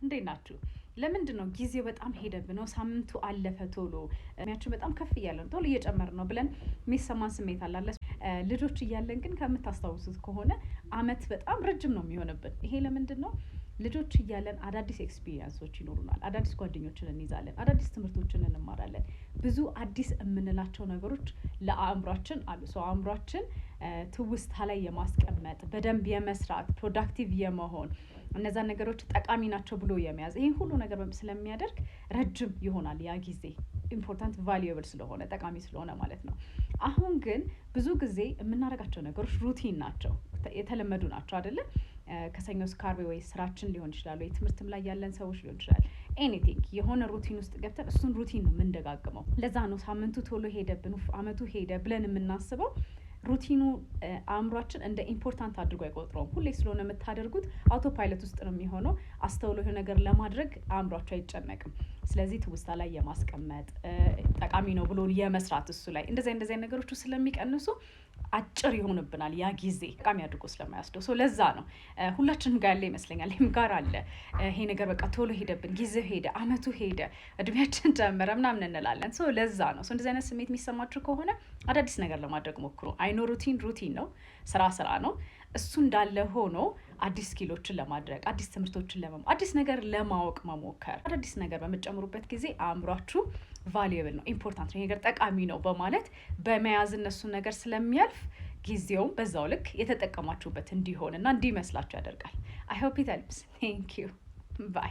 እንዴት ናችሁ? ለምንድን ነው ጊዜው በጣም ሄደብን ነው፣ ሳምንቱ አለፈ ቶሎ፣ እድሜያችን በጣም ከፍ እያለ ነው፣ ቶሎ እየጨመረ ነው ብለን የሚሰማን ስሜት አላለ? ልጆች እያለን ግን ከምታስታውሱት ከሆነ አመት በጣም ረጅም ነው የሚሆንብን። ይሄ ለምንድን ነው? ልጆች እያለን አዳዲስ experience ኦች ይኖሩናል። አዳዲስ ጓደኞችን እንይዛለን። አዳዲስ ትምህርቶችን እንማራለን። ብዙ አዲስ የምንላቸው ነገሮች ለአእምሯችን አሉ። So አእምሯችን ትውስታ ላይ የማስቀመጥ፣ በደንብ የመስራት፣ productive የመሆን፣ እነዛን ነገሮች ጠቃሚ ናቸው ብሎ የመያዝ፣ ይህን ሁሉ ነገር ስለሚያደርግ ረጅም ይሆናል ያ ጊዜ፣ important valuable ስለሆነ፣ ጠቃሚ ስለሆነ ማለት ነው። አሁን ግን ብዙ ጊዜ የምናደርጋቸው ነገሮች routine ናቸው፣ የተለመዱ ናቸው አይደለ? ከሰኞ እስከ ዓርብ ወይ ስራችን ሊሆን ይችላል፣ ወይ ትምህርትም ላይ ያለን ሰዎች ሊሆን ይችላል። Anything የሆነ routine ውስጥ ገብተን እሱን routine ነው የምንደጋግመው። ለዛ ነው ሳምንቱ ቶሎ ሄደብን፣ አመቱ ሄደ ብለን የምናስበው። Routine ኑ አእምሯችን እንደ important አድርጎ አይቆጥረውም። ሁሌ ስለሆነ የምታደርጉት autopilot ውስጥ ነው የሚሆነው። አስተውሎ የሆነ ነገር ለማድረግ አእምሯችሁ አይጨነቅም። ስለዚህ ትውስታ ላይ የማስቀመጥ፣ ጠቃሚ ነው ብሎ የመስራት፣ እሱ ላይ እንደዚህ ነገሮቹ ስለሚቀንሱ አጭር ይሆንብናል ያ ጊዜ፣ ጠቃሚ አድርጎ ስለማያስደው። So ለዛ ነው ሁላችንም ጋር ያለ ይመስለኛል። ይህም ጋር አለ ይሄ ነገር፣ በቃ ቶሎ ሄደብን፣ ጊዜው ሄደ፣ አመቱ ሄደ፣ እድሜያችን ጨመረ ምናምን እንላለን። So ለዛ ነው። So እንደዚህ አይነት ስሜት የሚሰማችሁ ከሆነ አዳዲስ ነገር ለማድረግ ሞክሩ። I know routine routine ነው፣ ስራ ስራ ነው። እሱ እንዳለ ሆኖ አዲስ skill ኦችን ለማድረግ፣ አዲስ ትምህርቶችን ለመማር፣ አዲስ ነገር ለማወቅ መሞከር። አዳዲስ ነገር በምትጨምሩበት ጊዜ አእምሯችሁ valuable ነው፣ important ነው፣ ነገር ጠቃሚ ነው በማለት በመያዝ እነሱን ነገር ስለሚያልፍ ጊዜውም በዛው ልክ የተጠቀማችሁበት እንዲሆን እና እንዲመስላችሁ ያደርጋል። I hope it helps. Thank you. Bye.